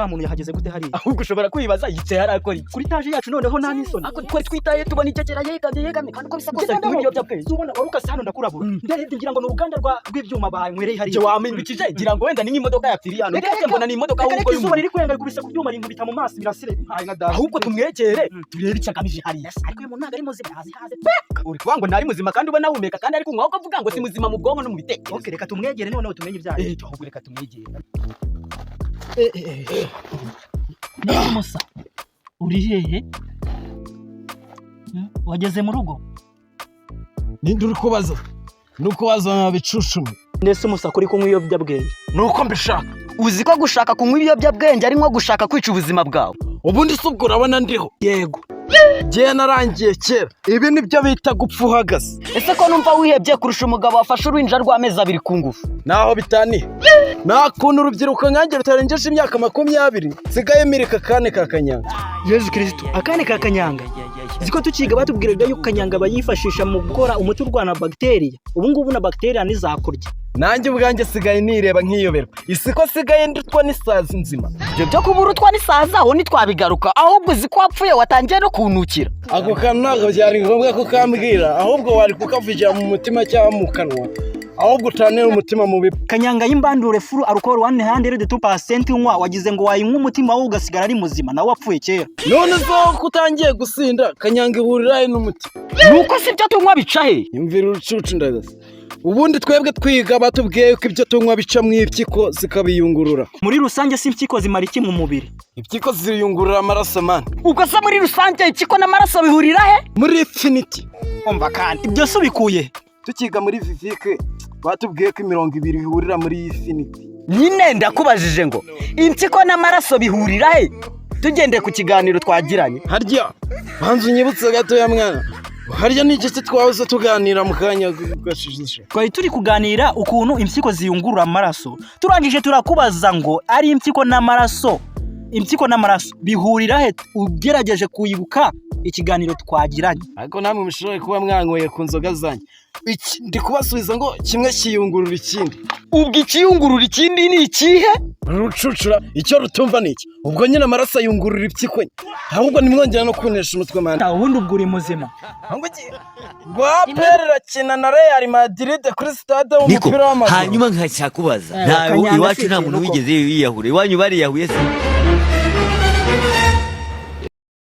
Uriya muntu yahageze gute hariya? Ahubwo ushobora kwibaza yicaye hariya akora iki kuri taje yacu? Noneho nta n'isoni. Ako twari twitaye, tubona icegera yegamye yegamye, kandi uko bisa kose ari kunywa ibiyobyabwenge. Ubona wari ukase hano, ndakurabura. Ndarebye ngira ngo ni uruganda rw'ibyuma banywereye hariya. Njye wampindukije ngira ngo wenda ni nk'imodoka yapfiriye hano. Reka, ndetse reka. Mbona ni imodoka Reka, ahubwo reka, izuba y'umuntu. Riri kurenga, rikubise ku byuma, rinkubita mu maso imirasire ntaye nka data. Ahubwo tumwegere turebe icyo agamije hariya. Ariko uyu muntu ntabwo ari muzima, hazi haze pe. Uri kuvuga ngo ntari muzima kandi ubona ahumeka kandi ari kunywa, ahubwo uvuga ngo si muzima mu bwonko no mu bitekerezo. Okay, reka tumwegere noneho tumenye ibyayo. Eh, ahubwo reka tumwegere. Neza umusa, uri hehe? Wageze mu rugo? Ninde uri kubaza? Ni uko waza bicucumi. Ndetse umusa, kuri kunywa ibiyobyabwenge? Ni uko mbishaka. Uzi ko gushaka kunywa ibiyobyabwenge ari nko gushaka kwica ubuzima bwawe? Ubundi se ubwo urabona ndiho? Yego. Ngewe narangiye kera, ibi nibyo bita gupfa uhagaze. Ese ko numva wihebye kurusha umugabo wafashe uruhinja rw'amezi 2 ku ngufu? Naho bitaniye, nta kuntu urubyiruko nkanjye rutarengeje imyaka 20 nsigaye mirika akane ka kanyanga. Yezu Kirisitu, akane ka kanyanga! Uzi ko tukiga batubwiraga yuko kanyanga bayifashisha mu gukora umuti urwana bagiteriya? Ubu ngubu na bagiteriya ntizakurya. Nanjye ubwanjye sigaye nireba nkiyoberwa isi ko sigaye ndutwa n'isazi nzima. Ibyo byo kubura utwa n'isazi aho ntitwabigaruka, ahubwo uzi ko wapfuye watangiye no kuntukira. Ako kantu ntabwo byari ngombwa kukambwira, ahubwo wari kukavugira mu mutima cyangwa mu kanwa, ahubwo utanira umutima mubi. Kanyanga y'imbandure full alcohol 102% unywa, wagize ngo wayinywa umutima wowe ugasigara ari muzima? Nawe wapfuye kera. None se ko utangiye gusinda, kanyanga ihurira he n'umutima? Nuko si ibyo tunywa bica he? Imvira urucucu ndagasa. Ubundi twebwe twiga batubwiye ko ibyo tunywa bica mu impyiko zikabiyungurura. Muri rusange si impyiko zimara iki mu mubiri? Impyiko ziyungurura amaraso, man. Ubwo se muri rusange impyiko n'amaraso bihurira he? Muri infinity. Umva kandi, ibyo se ubikuye? Tukiga muri physique batubwiye ko imirongo ibiri ihurira muri infinity. Nyine ndakubajije ngo impyiko n'amaraso bihurira he, tugendeye ku kiganiro twagiranye. Harya banza unyibutse gatoya mwana, harya ni iki twahoze tuganira mu kanya gashize? Twari turi kuganira ukuntu impyiko ziyungurura amaraso, turangije turakubaza ngo ari impyiko n'amaraso, impyiko n'amaraso bihurira he, ugerageje kuyibuka ikiganiro twagiranye. Ariko namwe mushoboye kuba mwanyweye ku nzoga zanjye. Iki ndi kubasubiza ngo kimwe kiyungurura ikindi. Ubwo ikiyungurura ikindi ni ikihe? Rucucura, icyo rutumva ni iki? Ubwo nyine amaraso ayungurura impyiko, ahubwo nimwongera no kunesha umutwe, man. Ubundi ubwo uri muzima? Rwa APR irakina na Real Madrid kuri stade Niko. w'umupira w'amaguru. Hanyuma nkacyakubaza, Eh, nta Kanyanga iwacu si nta muntu ikintu. wigeze yiyahura, iwanyu bariyahuye se?